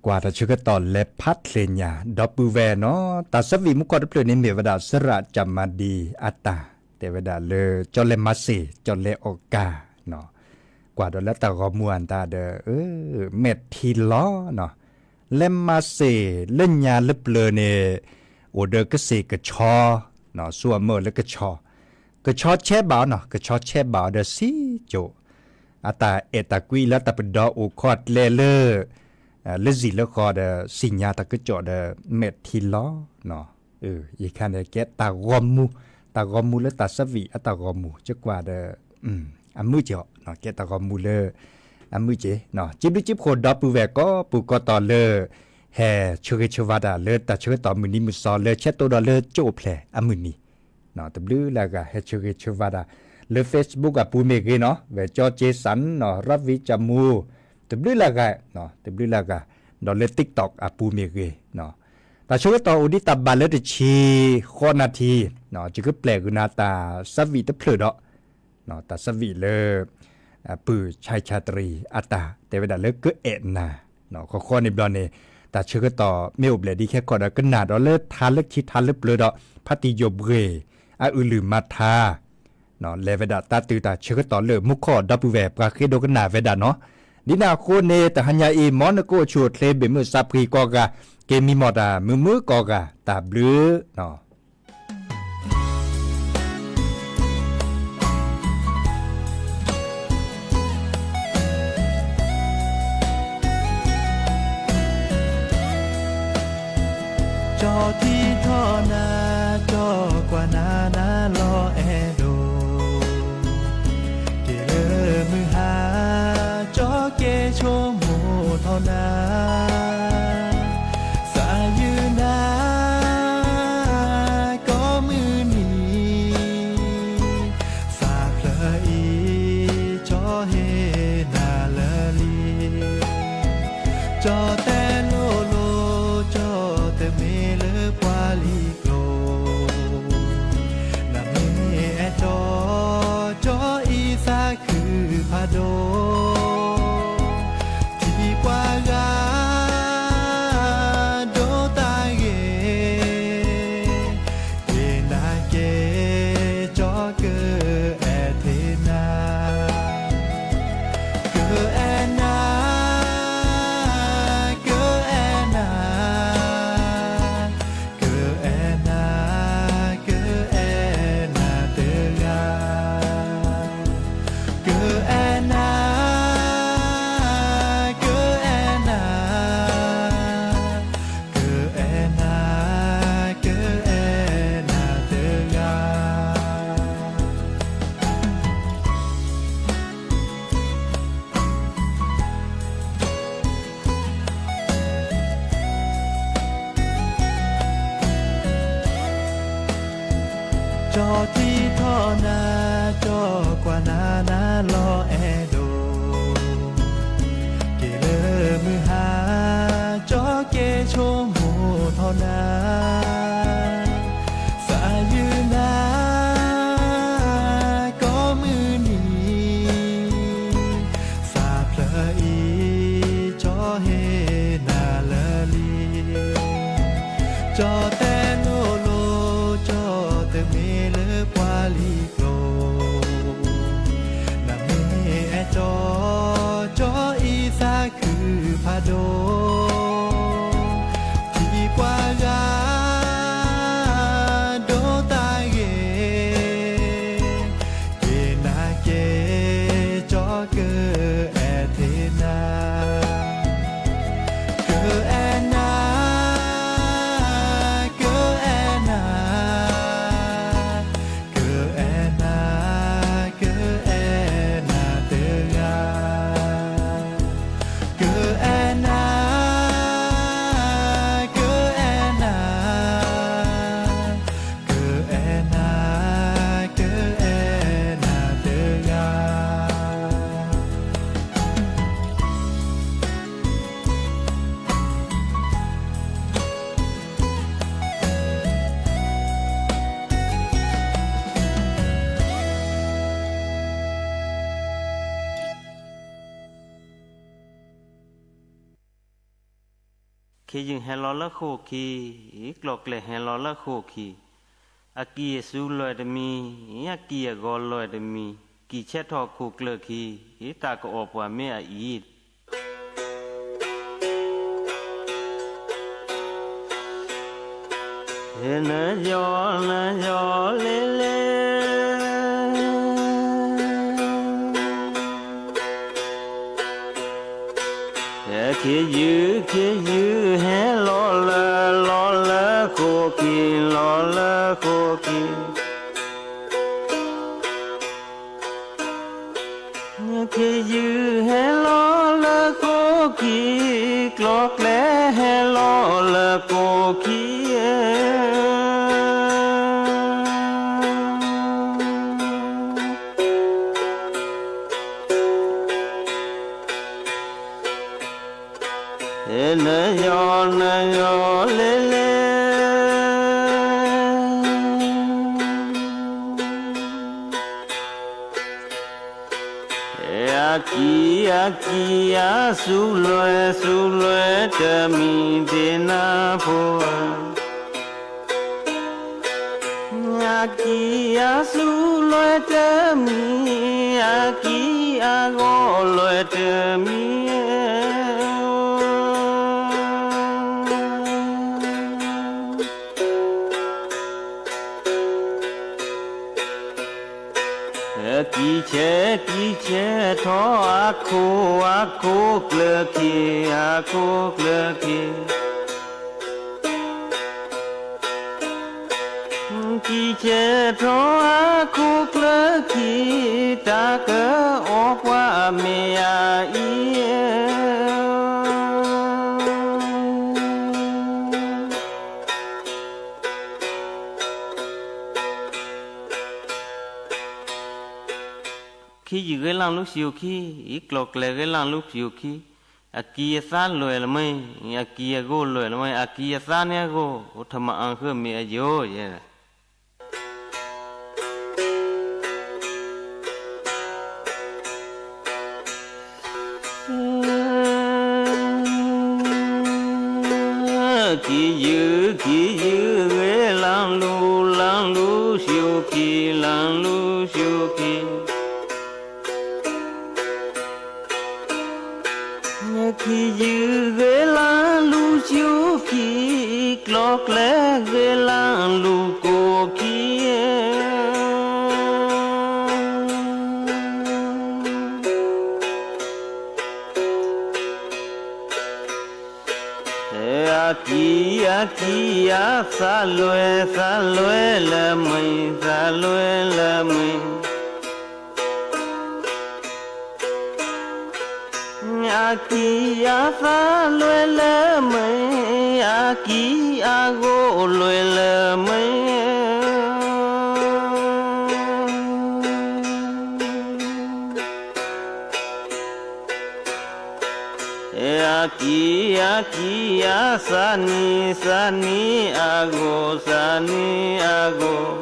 ကွၢ်တၢ်ဆၢကတီၢ်လဲၤဖးချ့ညါ ဒီပုၢ်ဝဲၢ်နီၤ, တၢ်ဆၢဝံၣ်မူခိၣ်တဖျၢၣ်န့ၣ်မ့ၢ်ဝဲဒၣ် စရၣ်ကမၤဒံအတၢ်, တဲဝဲဒၣ်လၢ ကၠီလဲမၤစ့ၢ် ကၠီလဲအီၣ်ကါနီၤ, ကွၢ်ဒီးလၢတၢ်ဂီၤမူအတၢ်ဒီး မဲာ်ထံလီၤနီၤ, လဲမၤစ့ၢ်လၢညါလၢပျၢၤန့ၣ် အိၣ်ဒီးကစ့ၢ်ကဆီ, ဆိအမၢလၢကဆီ, ကဆီဆဲးဘၣ်အီၤနီၤ, ကဆီဆဲးဘၣ်အီၤဒီးစံကၠိး အတၢ်အဲၣ်တၢ်ကွံလၢတၢ်ပဒီအိၣ်ခီၣ်ကျဲလၢ လၢစံၣ်လၢဃီဒီး စံၣ်ညါတၢ်ကစီၣ်ဒီး မဲာ်ထံလီၤနီၤ, ယခါန့ၣ်ကဲတၢ်ဂီၤမူ, တၢ်ဂီၤမူလၢတၢ်ဆၢဝံၣ်အတၢ်ဂီၤမူ ကကွၢ်ဒီး အမုာ်က့ၤအီၤ, ကဲတၢ်ဂီၤမူလၢ အမုာ်က့ၤ, စံးဘျုးစံးဖှိၣ်ဒီပုၢ်ဝဲၢ်ကိးပူၤကိးတီၤလၢ ဟဲဆၢဂ့ၤဆၢဝါတၢ်လၢတၢ်ဆၢကတီၢ်မုၢ်နံၤမုၢ်သီလၢဆဲးတိဒီးလၢကၠိအိၣ်ဖျဲၣ်အမုၢ်နံၤ, တဘျုးလၢဂၤ ဟဲဆၢဂ့ၤဆၢဝါတၢ် လၢ Facebook အပူၤမ့ၢ်ဂ့ၤနီၤ, ဝဲကၠီက့စၣ်နီၤ ရၣ်ဝံၣ်ကၠမူ, တဘျုးလၢဂၤ, တဘျုးလၢဂၤ, ဒီးလၢ TikTok အပူၤမ့ၢ်ဂ့ၤ, တၢ်ဆၢကတီၢ်အိၣ်ဒံးတၢ်ဘၣ်လၢတဆံဃိးနၣ်ထံ, ယကပျဲၢ်ဂုာ်နၤတၢ်ဆၢဝံၣ်တဖျၢၣ်ဒီး တၢ်ဆၢဝံၣ်လၢ ပုၢ်ဆါဆါတရံးအတၢ် တဲဝဲဒၣ်လၢကအဲၣ်နၤ, ဃီဃီန့ၣ်ဘျီန့ၣ် တၢ်ဆၢကတီၢ်မ့ၢ်အိၣ်ဘျဲၣ်ဒ်ခဲခီဒီး ကနၣ်ဒီးလၢထါလၢခံထါလၢပျၢၤဒီး ဖါတံၢ်ယိာ်ဘှ့ၣ် အအုၣ်လုၢ်မၤထါ လဲၤဝဲဒၣ်တၢ်တုၤတၢ်ဆၢကတီၢ်လၢမူခိၣ်ဒီပုၢ်ဝဲၢ် ပှၤဃ့ဒိကနၣ်ဝဲဒၣ်နီၤ, ဒ်န့ၣ်အဃိန့ၣ် တဟါညါအံၤ မ်နကအိၣ်ဆူၣ်အိၣ်ချ့ဘၣ်မုာ်စၢ်ဖှံကိးဂၤ, က့ၤမံမီၢ်တၢ်မုာ်မုာ်ကိးဂၤ, တၢ်ဘျုးနီၤ. ကၠီထံထီၣ်နၤ, ကၠီကွၢ်နၤနၤလီၤအဲၣ်ဒိး, က့ၤလၢမုၢ်ဟါ, ကၠီက့ၤဆိကမိၣ်ထီၣ်နၤ, သးယုၢ်နၤ ကိးမုၢ်နံၤ, သးဖျၢၣ်အံၤ ကၠီဟ့ၣ်နၤလၢာ်လံ, ကၠီတဲလိၤလိၤ ကၠီတမ့ၢ်လၢပှၤလံၤကျိၤ, နမ့ၢ်အဲၣ်ကၠီ, ကၠီအံၤသးခုဖးဒိၣ်, ထံၣ်ပှၤဂၤ ဒိးတၢ်ဂ့ၤ, က့ၤနၤက့ၤ ကၠီကအဲၣ်ထံနၤ, ကအဲၣ်နၤ, ကအဲၣ်နၤ, ကအဲၣ်နၤ, ကအဲၣ်နၤတဂၤ, ကအဲၣ်နၤ, ကအဲၣ်နၤ, ကအဲၣ်နၤ, ကအဲၣ်နၤတဂၤ. ကၠီထံထီၣ်နၤ, ကၠီကွၢ်နၤနၤလီၤအဲၣ်ဒိး, က့ၤလၢမုၢ်ဟါ, ကၠီက့ၤဆိကမိၣ်ထီၣ်နၤ, သးယုၢ်နၤ ကိးမုၢ်နံၤ, သးဖျၢၣ်အံၤ ကၠီဟ့ၣ်နၤလၢာ်လံ, ကၠီတဲလိၤလိၤ ကၠီတမ့ၢ်လၢပှၤလံၤကျိၤ ခ့ယုၢ်ဟဲလီၤလၢဃိာ်ခံ, ကျီၢ်ကျဲဟဲလီၤလၢဃိာ်ခံ, အကံၢ်အစုလီၤတမံၤ, အကံၢ်အဂီၤလီၤတမံၤ, ကံၢ်ဆဲးထီၣ်ခိၣ်ကျၢၢ်ခံ, တၢ်ကအိၣ်ပှၤမ့ၢ်အအံၤ နယီနယီလဲလဲ, ခ့ယုၢ် ခ့ယုၢ်ဟဲလီၤလၢ လီၤလၢဃိာ်ခံ, လီၤလၢဃိာ်ခံ ခ့ယုၢ်ဟဲလီၤလၢဃိာ်ခံ, ကျီၢ်ကျဲဟဲလီၤလၢဃိာ်ခံ နယီနယီလဲလဲ, အကံၢ်အကံၢ်အစုလွဲ စုလွဲတမံၤ ဒ့နၤဖိဧၢ, အကံၢ်အစုလွဲတမံၤ, အကံၢ်အဂီၤလွဲတမံၤ ကံၢ်ဆဲး ကံၢ်ဆဲးထီၣ်အခိၣ် အခိၣ်ကျၢၢ်ခံ, အခိၣ်ကျၢၢ်ခံ, ကံၢ်ဆဲးထီၣ်အခိၣ်ကျၢၢ်ခံ, တၢ်ကအိၣ်ပှၤမ့ၢ်အအံၤ ခ့ယုၢ်ဂ့ၤလၢ်လူၤဆူၣ်ခံ, ကျီၢ်ကျဲဂ့ၤလၢ်လူၤဆူၣ်ခံ, အကံၢ်အသးလွဲၢ်လၢမ့ၢ်, အကံၢ်အဂီၤလွဲၢ်လၢမ့ၢ်, အကံၢ်အသးန့ၣ်အဂီၢ် အိၣ်ထမၤအၣ်ဃၢမ့ၢ်အယိာ်ယဲ ခ့ယုၢ် ခ့ယုၢ်ဂ့ၤလၢ်လူၤ လၢ်လူၤဆူၣ်ခံ, လၢ်လူၤဆူၣ်ခံ, ခ့ယုၢ်ဂ့ၤလၢ်လူၤဆူၣ်ခံ, ကျီၢ်ကျဲဂ့ၤလၢ်လူၤကိၢ်ခံ အကံၢ် အကံၢ်အသးလွဲၢ် သးလွဲၢ်လၢမ့ၢ် သးလွဲၢ်လၢမ့ၢ်, အကံၢ်အသးလွဲၢ်လၢမ့ၢ်, အကံၢ်အဂီၤလွဲၢ်လၢမ့ၢ် အကံၢ် အကံၢ်အသးနံၤ သးနံၤအဂီၤ သးနံၤအဂီၤ, အကံၢ်အသး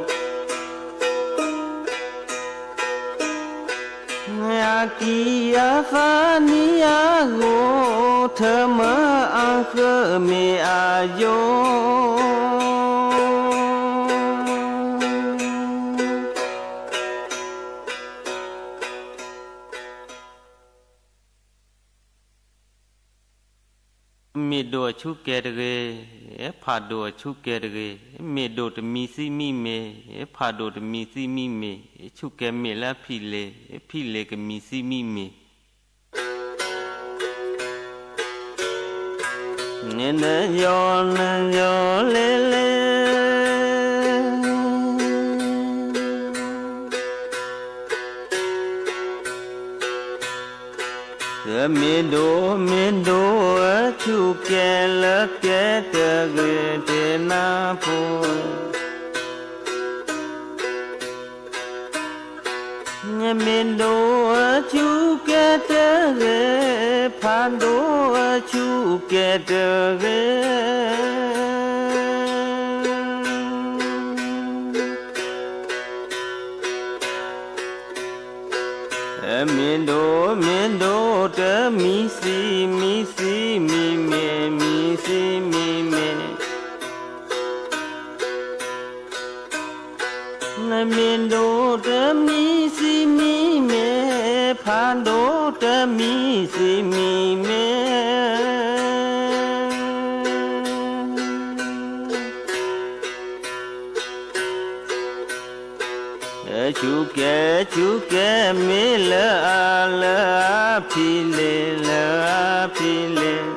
နံၤအဂီၤ ထမၤအၣ်ဃၢမ့ၢ်အယိာ် မ့ၢ်ဒိၣ်အဆူၣ်ကဲတဂ့ၤ, ဖးဒိၣ်အဆူၣ်ကဲတဂ့ၤ, မ့ၢ်ဒိၣ်တမံၤသံမံၤမ့ၢ်, ဖးဒိၣ်တမံၤသံမံၤမ့ၢ်, ဆူၣ်ကဲမ့ၢ်လၢအဖံးလ့ၤ, ဖံးလ့ၤကမံၤသံမံၤမ့ၢ် နယီနယီလဲလဲ မ့ၢ်ဒိၣ် မ့ၢ်ဒိၣ်အဆူၣ်ကဲလၢကဲတဂ့ၤ ဒ့နၤဖိ မ့ၢ်ဒိၣ်အဆူၣ်ကဲတဂ့ၤ, ဖးဒိၣ်အဆူၣ်ကဲတဂ့ၤ. မ့ၢ်ဒိၣ် မ့ၢ်ဒိၣ်တမံၤသံ မံၤသံမံၤမ့ၢ် မံၤသံ ဆူးကဲ ဆူးကဲ မ့ၢ်လၢအါလၢအါဖံးလဲၣ် လၢအါဖံးလဲၣ်,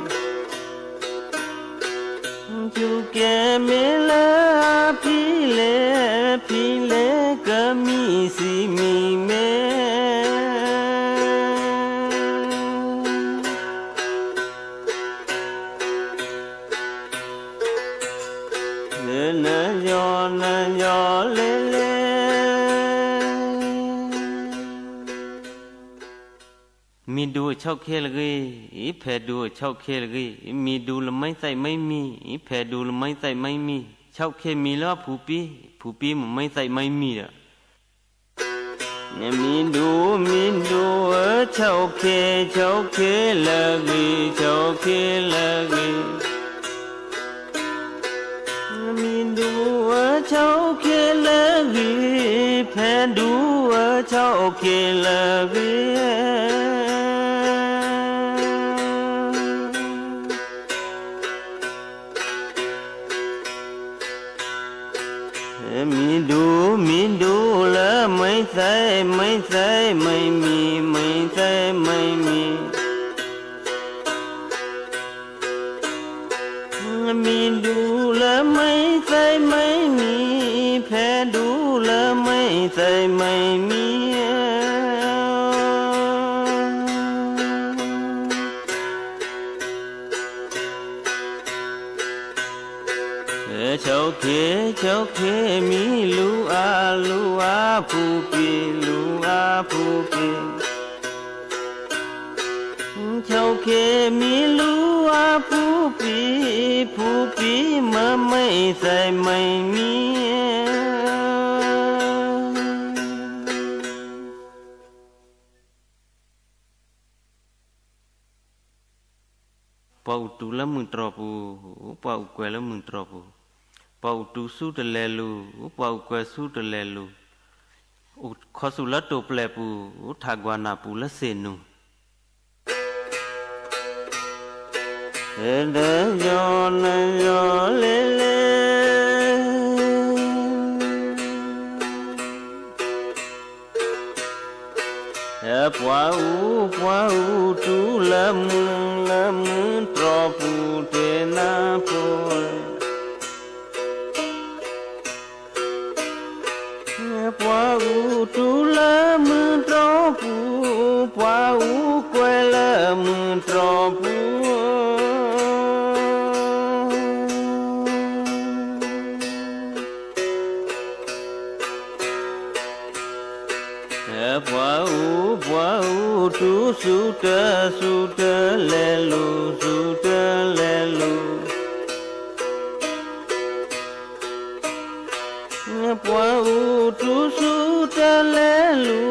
ဆူးကဲ မ့ၢ်လၢအါဖံးလဲၣ် ဖံးလဲၣ် ကမံးစံးမံးမဲ နယီၢ် နယီၢ်လဲၣ်လဲၣ်. မံၤဒူအဆီၣ်ခဲလၢဂ့ၤ, ဖဲဒူအဆီၣ်ခဲလၢဂ့ၤ, မံၤဒူလၢမဲၣ်သဲမဲၣ်မံၤ, ဖဲဒူလၢမဲၣ်သဲမဲၣ်မံၤ, ဆီၣ်ခဲမံၤလၢအဖူပံ, ဖူပံမ့ၢ်မဲၣ်သဲမဲၣ်မံၤဒီး မံၤဒူ မံၤဒူဧၢ ဆီၣ်ခဲ ဆီၣ်ခဲလၢဂ့ၤ ဆီၣ်ခဲလၢဂ့ၤ, မံၤဒူဧၢ ဆီၣ်ခဲလၢဂ့ၤ, ဖဲဒူဧၢ ဆီၣ်ခဲလၢဂ့ၤ. မံၤဒူ မံၤဒူလၢမဲၣ်သဲ မဲၣ်သဲမဲၣ်မံၤ မဲၣ်သဲမဲၣ်မံၤ, မံၤဒူလၢမဲၣ်သဲမဲၣ်မံၤ ဖဲဒူလၢမဲၣ်သဲမဲၣ်မံၤ ဆီၣ်ခဲ ဆီၣ်ခဲ မံၤလူၤအါ လူၤအါဖူပံ လူၤအါဖူပံ, ဆီၣ်ခဲ မံၤလူၤအါဖူပံ, ဖူပံမ့ၢ်မဲၣ်သဲမဲၣ်မံၤ ပှၤအိၣ်တူၢ်လၢမုၢ်တြီၢ်ပူၤ, ပှၤအိၣ်ကွဲးလၢမုၢ်တြီၢ်ပူၤ, ပှၤအိၣ်တူၢ်ဆူတလဲၤလူၤ, ပှၤအိၣ်ကွဲးဆူတလဲၤလူၤ, အိၣ်ခိးဆူၣ်လၢတိာ်ပျဲၢ်ပူၤ, ထးကွၢ်နၢ်ပူၤလၢသ့ၣ်နူၤ နယီၢ် နယီၢ်လဲၣ်လဲၣ်. ပှၤအိၣ် ပှၤအိၣ်တူၢ်လၢမုၢ် လၢမုၢ်တြီၢ်ပူၤ တဲနၤဖိ ပှၤအိၣ်တူၢ်လၢမုၢ်တြီၢ်ပူၤ, ပှၤအိၣ်ကွဲးလၢမုၢ်တြီၢ်ပူၤ ပှၤအိၣ် ပှၤအိၣ်တူၢ်ဆူတၢ် ဆူတၢ်လဲၤလူၤ ဆူတၢ်လဲၤလူၤ ပှၤအိၣ်တူၢ်ဆူတၢ်လဲၤလူ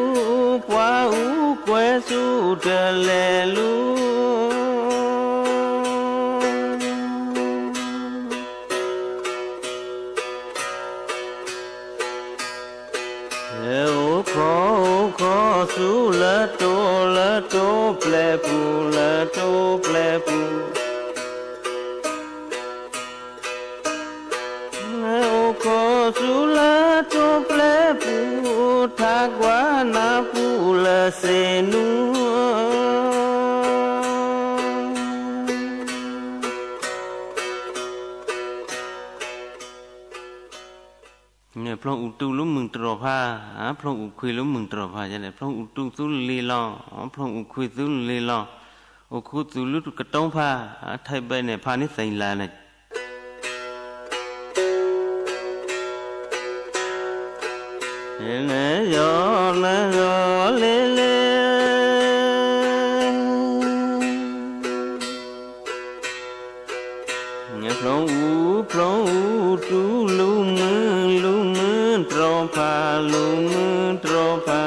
ၤ, ပှၤအိၣ်ကွဲးဆူတၢ်လဲၤလူၤ အိၣ်ခိး အိၣ်ခိးဆူလၢတိာ် လၢတိာ်ပျဲၢ်ပူၤ လၢတိာ်ပျဲၢ်ပူၤ အိၣ်ခိးဆူလၢတိာ်ပျဲၢ်ပူၤ ထးကွၢ်နၢ်ပူၤလၢသ့ၣ်နူၤ ဖျိၣ်အူတူၢ်လၢမုၢ်တြီၢ်ဖါ, ဖျိၣ်အူခွံလၢမုၢ်တြီၢ်ဖါ, ဖျိၣ်အူတူၢ်သူလ့ၤလီၤ, ဖျိၣ်အူခွံသူလ့ၤလီၤ, အိၣ်ခူသူၣ်လၢကတီဖါ, ထဲးဘဲန့ၣ်ဖါန့ၣ်သ့ၣ်လၢန့ၣ် နယီၢ် နယီၢ်လဲၣ်လဲၣ်. ဖျိၣ်အူ ဖျိၣ်အူတူၢ်လၢမုၢ် လၢမုၢ်တြီၢ်ဖါ, လၢမုၢ်တြီၢ်ဖါ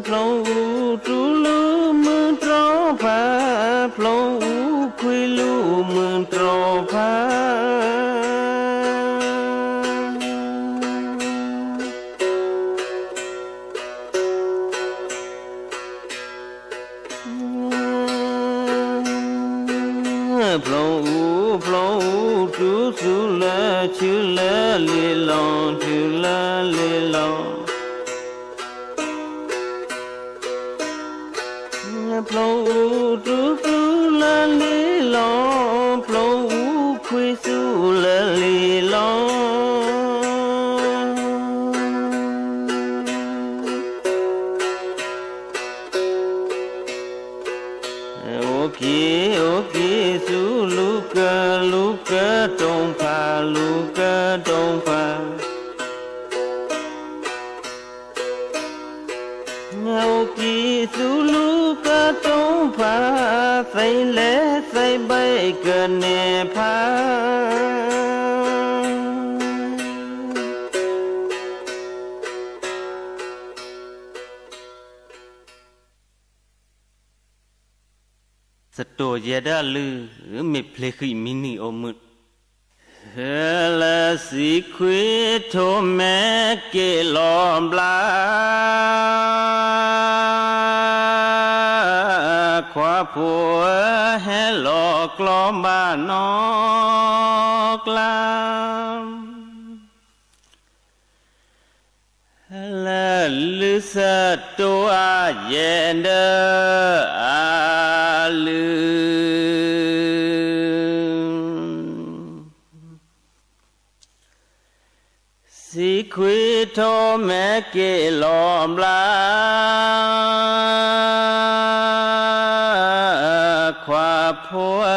ဖျိၣ်အူတူၢ်လၢမုၢ်တြီၢ်ဖါ, ဖျိၣ်အူခွံလၢမုၢ်တြီၢ်ဖါ ဖျိအူ ဖျိအူ တုၤဆူလၢ ဆူလၢလံၤလီၤ ဆူလၢလံၤလီၤ. ဖျိအူ တုၤဆူလၢလံၤလီၤ ဖျိအူ ခွံဆူလၢလံၤလီၤ. အိၣ်က့ၤ အိၣ်က့ၤဆူလူၤကၢ လူၤကၢတိာ်ဖး လူၤကၢတိာ်ဖး. အိၣ်က့ၤဆူလူၤကၢတိာ်ဖး သ့လဲၤသ့ဘဲကန့ၢ်ဖး. စတိၤယဲဒၣ်လုၢ် မ့ၢ်ဖျ့ဃံးမံနံၤအိၣ်မုာ်, ဟဲလၢစံးခွံထိးမဲက့ၤလီၤဘျါ, ခွါဖိဧၢ ဟဲလီၤကျီဘၣ်နီၢ်ကျါ. လၢလုၢ်စတိၤအါယဲဒၣ်အလုၢ်, စံးခွံထိးမဲက့ၤလီၤဘျါ, ခွါဖိဧၢ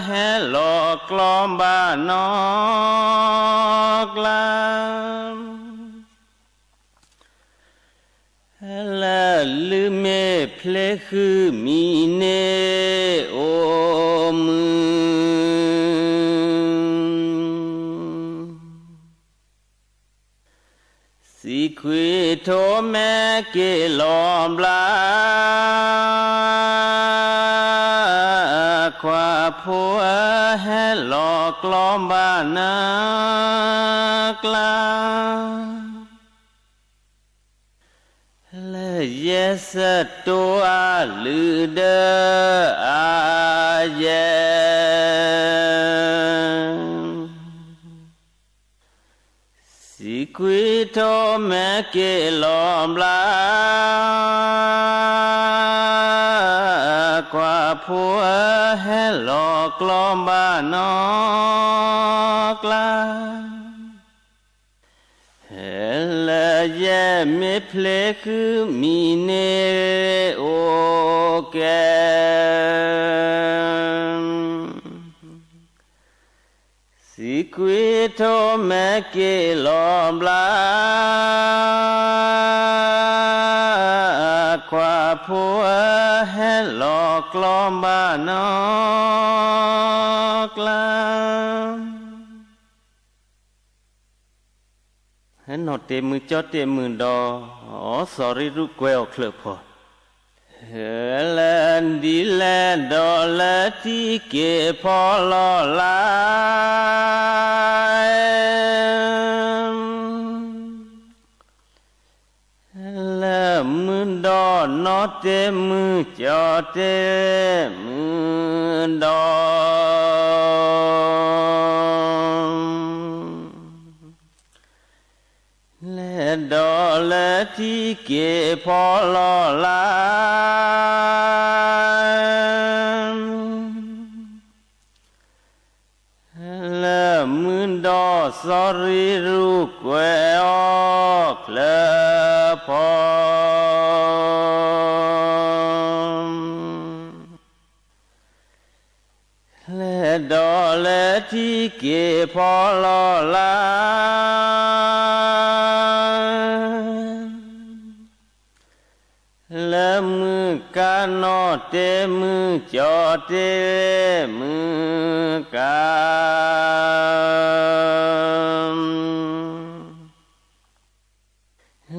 ဟဲလီၤကျီဘၣ်နီၢ်ကျါ. လၢလုၢ်မ့ၢ်ဖျ့ဃုမံၤန့ၣ် အိၣ်မုာ်, စံးခွံထိးမဲက့ၤလီၤဘျါ, ခွါဖိဧၢ ဟဲလီၤကျီဘၣ်နီၢ်ကျါ. လၢယဲၢ်စတိၤအလုၢ်ဒၢအါယဲၢ်, စံးခွံထိးမဲက့ၤလီၤဘျါ, ခွါဖိဧၢ ဟဲလီၤကျီဘၣ်နီၢ်ကျါ. လၢယဲၢ်မ့ၢ်ဖျ့ဃုမံၤန့ၣ် အိၣ်ကဲ, စံးခွံထိးမဲက့ၤလီၤဘျါ, ခွါဖိဧၢ ဟဲလီၤကျီဘၣ်နီၢ်ကျါ. ဟဲနီၢ်တ့ၢ်မုၢ်ကၠီတ့ၢ်မုၢ်ဒီး စီၤရံရူၢ်ကွဲအီၤချၢးဖီ, ဟဲလၢဒ်လဲၣ်ဒီးလၢထံက့ၤဖီလီၤလၢ် လၢမုၢ်ဒီးနီၢ်တ့ၢ်မုၢ်ကၠီတ့ၢ်မုၢ်ဒီး လဲၤဒီးလၢထံက့ၤဖီလီၤလၢ် လၢမုၢ်ဒီးစီၤရံရူၢ်ကွဲအီၤချၢးဖီ လဲၤဒီးလၢထံက့ၤဖီလီၤလၢ် လၢမုၢ်ကါနီၢ်တ့ၢ်မုၢ်ကၠီတ့ၢ်မုၢ်ကါ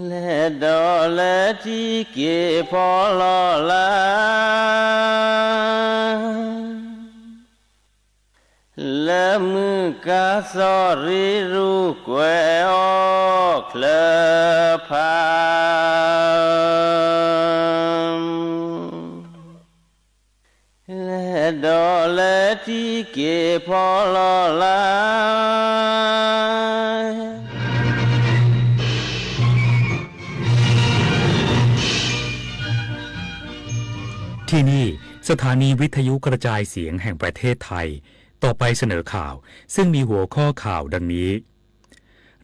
လဲၤဒီးလၢထံက့ၤဖီလီၤလၢ် လၢမုၢ်ကါစီၤရံရူၢ်ကွဲအီၤချၢးဖး လဲၤ အဲၣ်ဒိးလၢထံက့ၤဖီလီၤလၢ် ที่นี่ สถานีวิทยุกระจายเสียงแห่งประเทศไทย ต่อไปเสนอข่าว ซึ่งมีหัวข้อข่าวดังนี้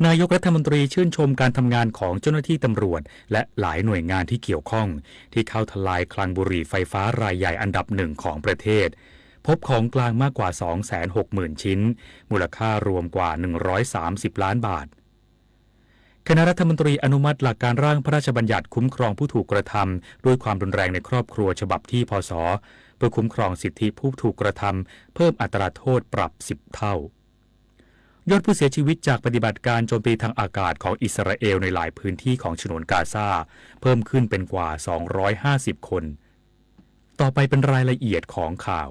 นายกรัฐมนตรีชื่นชมการทำงานของเจ้าหน้าที่ตำรวจ และหลายหน่วยงานที่เกี่ยวข้อง ที่เข้าทลายคลังบุหรี่ไฟฟ้ารายใหญ่อันดับหนึ่งของประเทศ พบของกลางมากกว่า สองแสนหกหมื่น ชิ้น มูลค่ารวมกว่า หนึ่งร้อยสามสิบล้านบาท คณะรัฐมนตรีอนุมัติหลักการร่างพระราชบัญญัติคุ้มครองผู้ถูกกระทำด้วยความรุนแรงในครอบครัวฉบับที่ พศ เพื่อคุ้มครองสิทธิผู้ถูกกระทำ เพิ่มอัตราโทษปรับ สิบเท่า ยอดผู้เสียชีวิตจากปฏิบัติการโจมตีทางอากาศของอิสราเอลในหลายพื้นที่ของฉนวนกาซา เพิ่มขึ้นเป็นกว่า สองร้อยห้าสิบ คน ต่อไปเป็นรายละเอียดของข่าว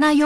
นายก